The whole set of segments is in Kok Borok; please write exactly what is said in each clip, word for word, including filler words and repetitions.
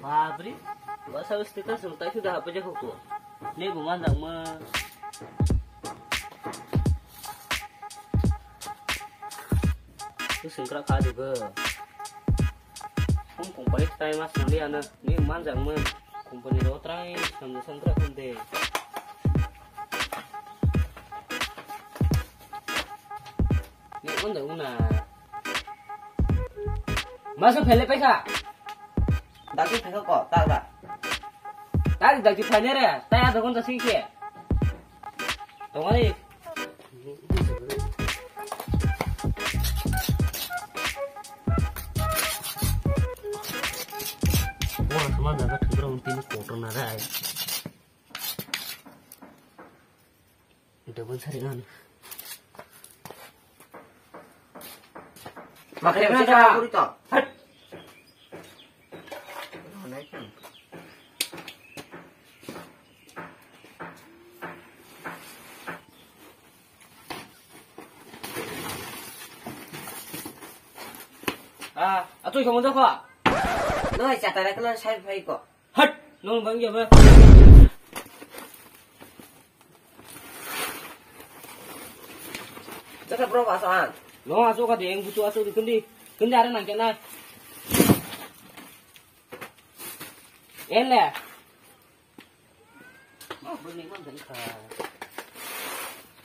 Bapre, bwsa o sticker swng tai suda hapjak kho. Ni bo manjakma. Swng kra kha dibo. Hum company tai mas nang liya na. Ni manjakma. Company ro trai samjak sangkra kunde. Ni on da una. Masa phele paikha. Dagi phekha ko, ta da. Dagi dagi phane re, ta ya dogon da singke. Tongani. Ora sama daga thudra unti ni kotor na rai. Double sari ngan. Makanya Makanya kita kita puri to. Hat. Ah, atu kamu dah kok? No, saya tak kenal saya baik kok. Hat! Nong bang ya ba. Jaka bro aso an. Nong aso ka de, eng butu aso di kundi. Kundi are nang kena. En le. Oh, bro ni man dan ka.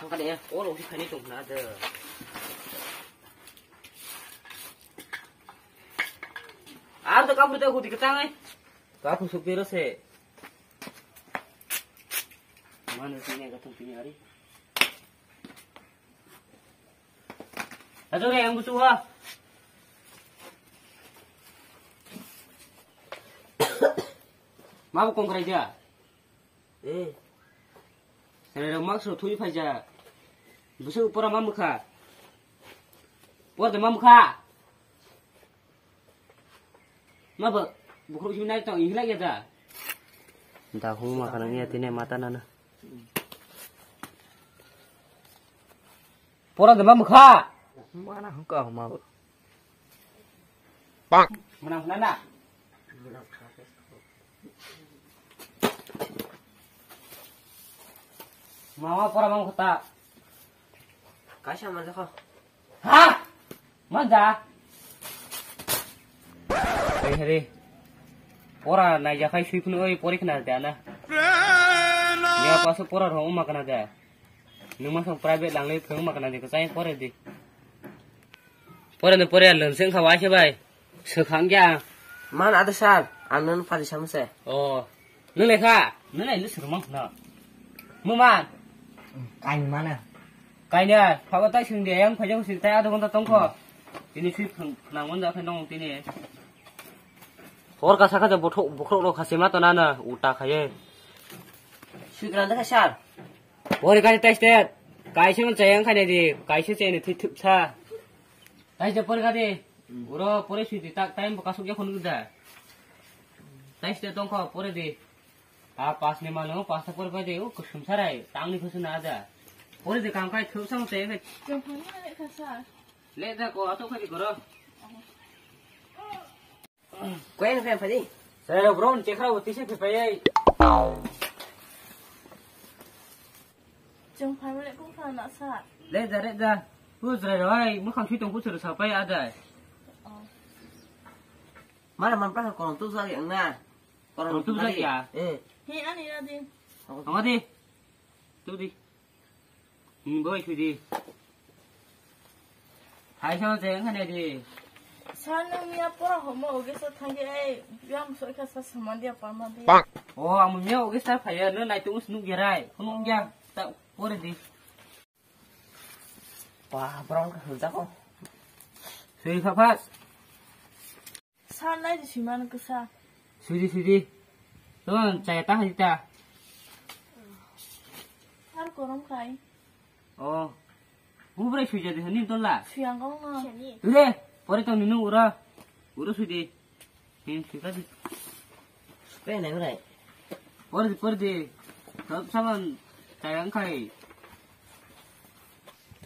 Ang ka de, oh, lo si kani tung na de. Ar to kamu to hudi ketang ai. Kapu supiro se. Mano sini ka tung pini ari. Ajo re, ang busu ha. Ma bu kongkrai ja. Eh. Sere rok mask rok thui phai ja. Busu pora ma mukha. Por de ma mukha. Ma ba, bukrok simi nai tong, ihla ya da. Da hung ma kana ya tine mata nana. Pora de ma mukha. Mana hung ka ma ba. Mana hung nana. Mama pora ma mukha ta. Kaisa ma jakha. Ha? Manja. Hei, hei. Pora naijakhai sui phunu oi pori khna de ana. Niya pasu pora rong ma kana de. Numa song private langlai phung ma kana de, sai pore di. Pore no pore lon sing kha wai se bai. Swkhang kya? Man ada sir, ang nono pari samse. Oh. Nung lekha? Nung lekha swrwng mang khna. Muman. Kain mana? Kaina, phabo tai swrwng de, yang phajang swrwng tai adho ghonta tongkho. Tini swi phang-, phwnang mon ja phai nong tini. Hor ka sakha je bothok, bokhorok rok khasi ma to nana, uta khaye. Swi gran da kha sir. Pori kani tai stet. Kaisa man chayang khaine di, kaisa chayne thwi thup sa. Tai je pori kani. Uro pore sui di tak time bo kasuk ya khonu da. Tai stet tongkho pore di. A pas ni mano, pas ta pore pai de, o kusum sarai, tang ni kusum na da. Pore di kam kai thuk sang te. Jong phang ni le kha sir. Le da ko ato khai di koro. Koi na phai phai di. Sir bro, ni chekra uti se phai phai ai. Jong phai le kung kha na sir. Le da, le da. Hu jrai roi, mukhang sui tong kusur sa pai adai. Oh. Mana man pa kono tu sa yang na. Kono tu sa ya. Eh. He ani na di. Ang di. Tu di. Hmm, boy, sudi. Hai sama je ngane di. Sir, nung miya pora homo oge sa thangge ai, yam soi kha sa saman dia parma dia. Oh, ang miya oge sa phaya, no nai tu us nuk gerai. Kono ungya, ta pore di. Wah, borok wngkha hwnjak o. Sui pha pha. Sir, nai di sui mano kisa. Sui di, sui di. Tong chaya ta hai ta. Sir, korom khai. Oh. Bubrai sui jadi hani dola. Sui ang kong no. Ure, pore tong ninu ura. Ura sui di. Hin, sika di. Spe nai brai. Por di, por di. Sab saban. Chayang khai.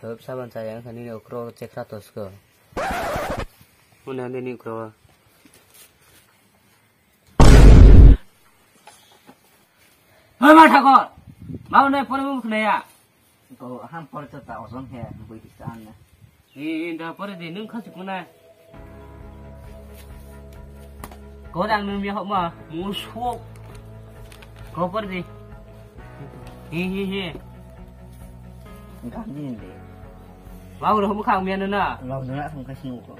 Thop saban chayang khai nini okro chekra tosko. Muna nini okro. Hoi ma thakor. Mau nai pore mu khna ya. Ko ham pore ta ta ojon he bui di chan na. He, he, da pore di nung khasi kuna. Ko dang nung mi hok ma, mu sok. Ko pore di. He, he, he. Gam di ni de. Mau ro mu khang mi na na. Lau na thang khasi nu ko.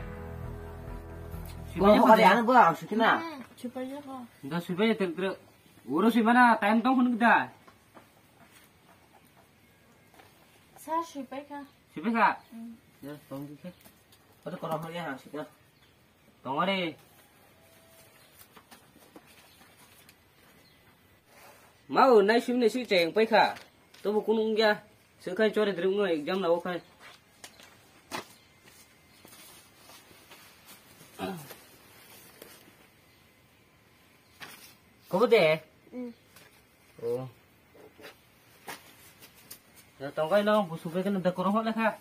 Ko ko de an bo ang sukina. Chupa ya ko. Da chupa ya ter ter. Uro si mana time tong hun da. Sa sui pai kha. Sui pai kha? Mm. Ya, tong di khe. Ado korom hoi ya, sui kha. Tong are. Mau nai sui nai sui cheng pai kha. Tobo kunu ungya. Sui khai chore dri ungo exam na o khai. Kobo de? Mm. Oh. Ya tongkai no busu ke kena dekor ho lekha.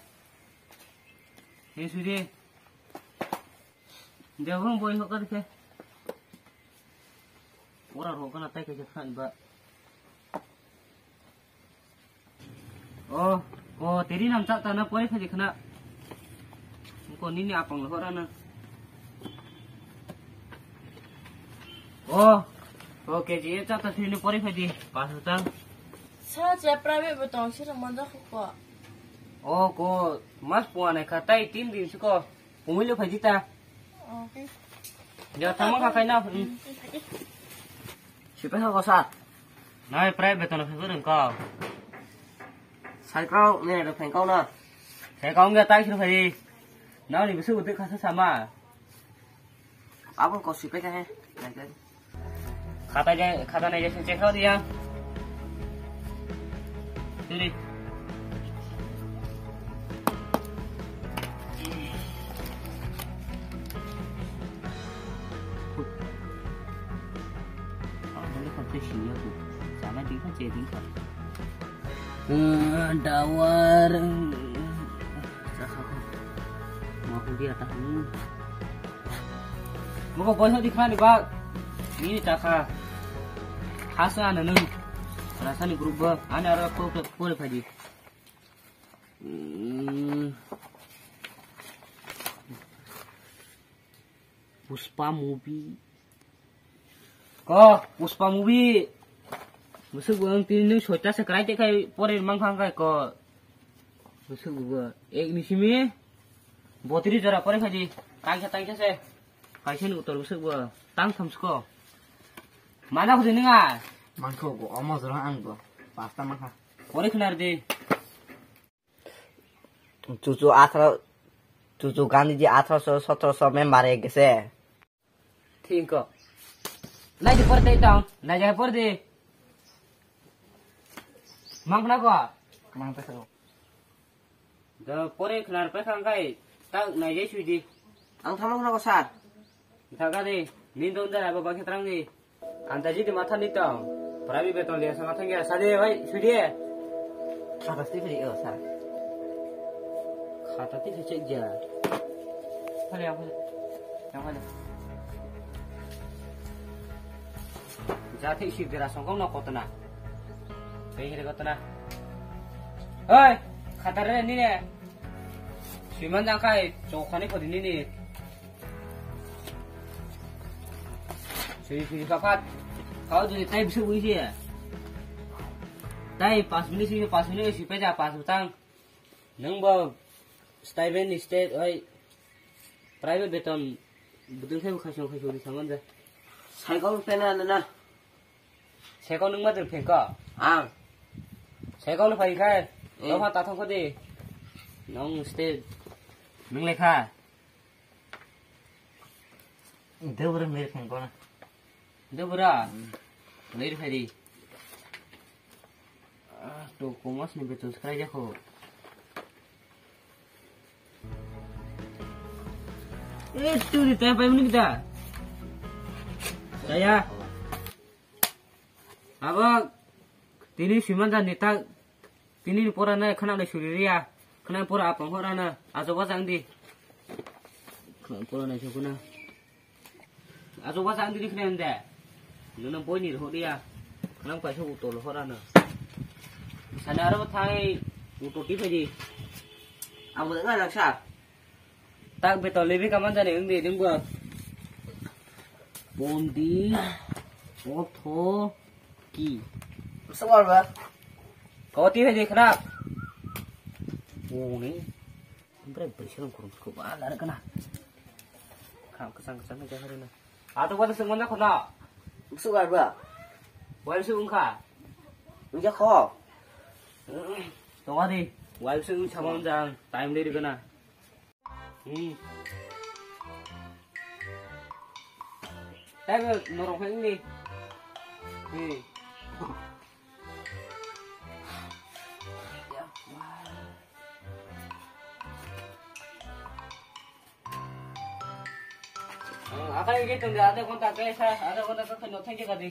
Ni sudi. Dia hong boi ho ka dekhe. Ora ro kana tai ke khan ba. Oh, ko teri nam cha ta na pore khaji khna. Ko nini apang lo hora na. Oh, ko K G F cha ta thini pore khaji. Pas utang. Sa che private bo tong sir mon ja ko. Oh, ko mas puan kha tai tin din siko. Pumui le phaidi ta. Okay. Ya, tamo kha khai na. Hmm. Sipai kha ko sa. Nai private no phai reng ko. Sai kau ne re phai kau na. Sai kau nge tai sir phai. Nau ni bisu udik kha sa sama. Abo ko sipai kha he. Nai kai. Khata je, khata nai je, check kho diya. Suri. Ang boleh kau tu sini aku. Sama di kau jadi kau. Eh, dawar. Mau aku dia tahu. Moko boy hodi khani ba. Nini takha. Khasa na nung. Rasani group ba. Ani aro ko ko ko phadi. Hmm. Pushpa movie. Ko Pushpa movie. Musuk bang tini nung soita se krai te khai pore mang khang khai ko. Musuk ba. Ek ni simi. Botiri jora pore khaji. Tangsa tangsa se. Kaisa ni utor bwswk bo tang thamsko. Mana khudi nwnga? Mangkho go omo jora ang go. Pasta mangkha. Kore khna rdi. Chuchu atharo, chuchu Gandhiji athroso sotoroso member ek gese. Thingko. Nai di por dei tong. Nai jai por di. Mangkhna ko? Mangta ko. Da pore khnar pa khang kai tak nai jai sui di. Ang thamang khna ko sir. Thaga de, nin don da abo bakhe trang di. Anta ji di matha ni tong. Private beton le sama thang ya sade oi sui di. Khata ti phai o sir. Khata ti phai chek ja. Phale ya phale. Ya phale. Jathik sibdera songkong no kotona. Tei hiri kotona. Oi, khatar re nini. Siman jangkai chokhani khodi nini. Sui sui kapat. Kau tu tai bisu bui si. Tai pas minit si pas minit si peja pas utang. Nang ba stipend ni state oi. Private beton budung khai khai khai di saman ja. Cycle pena na na. Cycle nung ma dun phengko. Ang. Cycle phai khai. Hmm. Doha ta thong khodi. Nong state. Nung lekha. Debra mir phengko na. Debra. Hmm. Mir phai di. Ah, to komas ni beton skrai jako. Eh, tu di tanya pai muni kita. Saya. Abo tini siman dan nita Tini ni pora na khana le suri riya. Khana pora apang hora na. Ajo wa jang di. Khana pora na sukuna. Ajo wa jang di khana de. Nuna boy ni ro riya. Khana pa su to lo hora na. Sana aro thai uto ti phe di. Abo ga raksa. Tak beto lebi kaman jani wng de nung bo. Bondi, otho, ki. Sawal ba. Kau ti hai de khana. Boni. Bre bre sirong kurung ko ba lar kana. Kham kesang kesang ke hari na. Atu ba sung mana khana. Sawal ba. Wal sung kha. Nja kho. Tong adi. Wal sung sama jang time de kana. Hmm. Taibo norok hai wngdi. Hmm. Akai ge tong adha ghonta ke sa, adha ghonta ke khano thang ke kadi.